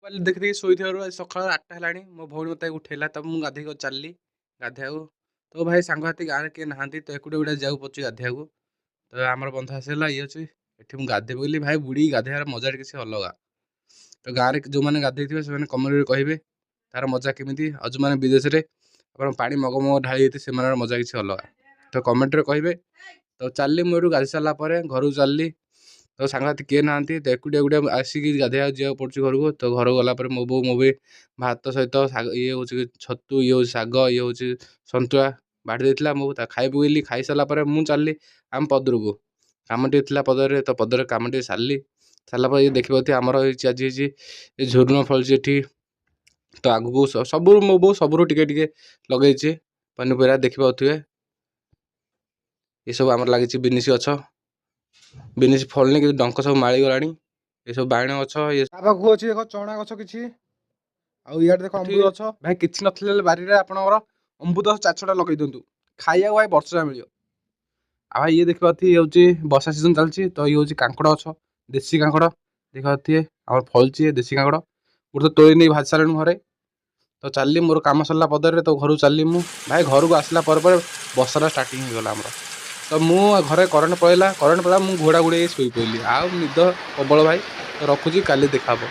Mobile ଦେଖି ଦେଖି ଶୋଇଥିବାରୁ ଆଜି ସକାଳ 8ଟା ହେଲାଣି। ମୋ ଭଉଣୀ ମୋତେ ଉଠେଇଲା, ତ ମୁଁ ଗାଧେଇକି ଚାଲିଲି ଗାଧେଇବାକୁ। ତ ଭାଇ, ସାଙ୍ଗସାଥି ଗାଁରେ କିଏ ନାହାନ୍ତି, ତ ଏକୁଟିଆ ଏକୁଟିଆ ଯିବାକୁ ପଡ଼ୁଛି ଗାଧେଇବାକୁ। ତ ଆମର ବନ୍ଧ ଆସିଗଲା, ଇଏ ଅଛି ଏଠି, ମୁଁ ଗାଧେଇ ପକେଇଲି। ଭାଇ, ବୁଡ଼ିକି ଗାଧେଇବାର ମଜା କିଛି ଅଲଗା। ତ ଗାଁରେ ଯେଉଁମାନେ ଗାଧେଇଥିବେ, ସେମାନେ କମେଣ୍ଟରେ କହିବେ ତାର ମଜା କେମିତି। ଆଉ ଯେଉଁମାନେ ବିଦେଶରେ ଆପଣ ପାଣି ମଗ ମଗ ଢାଳି ଯାଇଥିବେ, ସେମାନଙ୍କର ମଜା କିଛି ଅଲଗା। ତ କମେଣ୍ଟରେ କହିବେ। ତ ଚାଲିଲି ମୁଁ ଏଠୁ ଗାଧେଇ ସାରିଲା ପରେ ଘରକୁ ଚାଲିଲି। ତ ସାଙ୍ଗସାଥି କିଏ ନାହାନ୍ତି, ତ ଏକୁଟିଆ ଏକୁଟିଆ ଆସିକି ଗାଧେଇବାକୁ ଯିବାକୁ ପଡ଼ୁଛି ଘରକୁ। ତ ଘରକୁ ଗଲା ପରେ ମୋ ବୋଉ ମୋ ବି ଭାତ ସହିତ ଶାଗ, ଇଏ ହେଉଛି ଛତୁ, ଇଏ ହେଉଛି ଶାଗ, ଇଏ ହେଉଛି ସନ୍ତୁଳା ବାଢ଼ି ଦେଇଥିଲା। ମୁଁ ତା ଖାଇ ପକେଇଲି। ଖାଇସାରିଲା ପରେ ମୁଁ ଚାଲିଲି ଆମ ପଦରକୁ, କାମ ଟିକେ ଥିଲା ପଦରରେ। ତ ପଦରରେ କାମ ଟିକେ ସାରିଲି। ସାରିଲା ପରେ ଇଏ ଦେଖିପାରୁଥିବେ, ଆମର ହେଇଛି ଆଜି ହେଇଛି ଏ ଝୁଡ଼ୁଙ୍ଗ ଫଳିଛି ଏଠି। ତ ଆଗକୁ ସବୁ ମୋ ବୋଉ ସବୁରୁ ଟିକେ ଟିକେ ଲଗେଇଛି ପନିପରିବା, ଦେଖିପାରୁଥିବେ। ଏସବୁ ଆମର ଲାଗିଛି ବିନିସି ଗଛ। ବିନିସି ଫଳିନି, କିନ୍ତୁ ଡଙ୍କ ସବୁ ମାଳିଗଲାଣି। ଏସବୁ ବାଇଗଣ ଗଛ, ଇଏ ତା ପାଖକୁ ଅଛି ଦେଖ ଚଣା ଗଛ କିଛି, ଆଉ ଇଆଡ଼େ ଦେଖ ଅମୃତ ଗଛ। ଭାଇ, କିଛି ନଥିଲେ ହେଲେ ବାରିରେ ଆପଣଙ୍କର ଅମୃତ ଗଛ 4 6ଟା ଲଗେଇ ଦିଅନ୍ତୁ, ଖାଇବାକୁ ଭାଇ ବର୍ଷ ଯାଏ ମିଳିବ। ଆଉ ଭାଇ, ଇଏ ଦେଖିପାରୁଥିବେ, ଇଏ ହେଉଛି ବର୍ଷା ସିଜନ୍ ଚାଲିଛି, ତ ଇଏ ହେଉଛି କାଙ୍କଡ଼ ଗଛ, ଦେଶୀ କାଙ୍କଡ଼। ଦେଖିପାରୁଥିବେ, ଆମର ଫଳିଛି ଦେଶୀ କାଙ୍କଡ଼। ଗୋଟେ ତ ତୋଳି ନେଇ ଭାଜି ସାରିଲୁଣି ଘରେ। ତ ଚାଲିଲି, ମୋର କାମ ସରିଲା ପଦରରେ, ତ ଘରକୁ ଚାଲିଲି ମୁଁ। ଭାଇ, ଘରକୁ ଆସିଲା ପରେ ପରେ ବର୍ଷାଟା ଷ୍ଟାର୍ଟିଂ ହେଇଗଲା ଆମର। ତ ମୁଁ ଘରେ କରେଣ୍ଟ ପଳେଇଲା, କରେଣ୍ଟ ପଳେଇଲା, ମୁଁ ଘୋଡ଼ା ଘୋଡ଼ି ହେଇ ଶୋଇ ପଡ଼ିଲି। ଆଉ ନିଦ ପ୍ରବଳ ଭାଇ। ତ ରଖୁଛି, କାଲି ଦେଖା ହବ।